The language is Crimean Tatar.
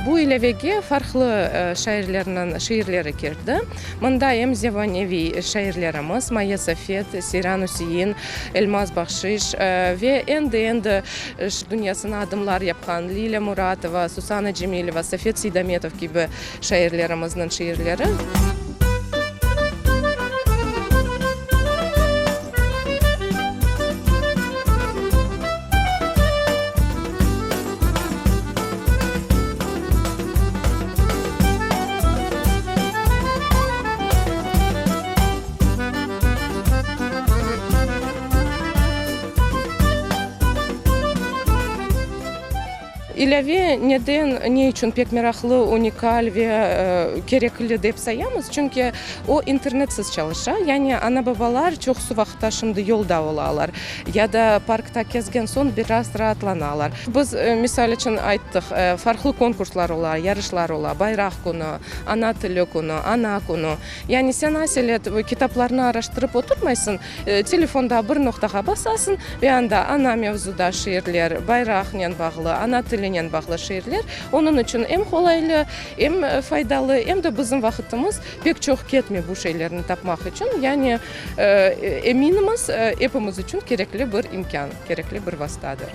Bu ilâvege farqlı şairlerniñ şiirleri kirdi. Mında em zemaneviy şairlerimiz Maya Safet, Seyran Üsein, Elmaz Bahşiş ve endi-endi dünyasına adımlar yapqan Lilâ Muratova, Susana Cemileva, Safet Seydametov kibi şairlerimizniñ şiirleri. İlâve neden, ne içün pek meraqlı, unikal ve kerekli dep sayamız? Çünki o internetsiz çalışa, yani ana-babalar çoqusı vaqıtta şimdi yolda olalar ya da parkta kezgen soñ biraz raatlanalar. Biz, misal içün, ayttıq, farqlı konkurslar ola, yarışlar ola, Bayraq künü, Ana tili künü, Ana künü. Yani sen aselet kitaplarnı araştırıp oturmaysıñ, telefonda bir noqtağa basasıñ ve anda ana mevzuda şiirler, bayraqnen bağlı, ana tilinen bağlı şiirler. Onıñ içün em qolaylı, em faydalı, em de bizim vaqıtımız pek çoq ketmey bu şeylerni tapmaq içün. Yani eminimiz, epimiz içün kerekli bir imkân, kerekli bir vastadır.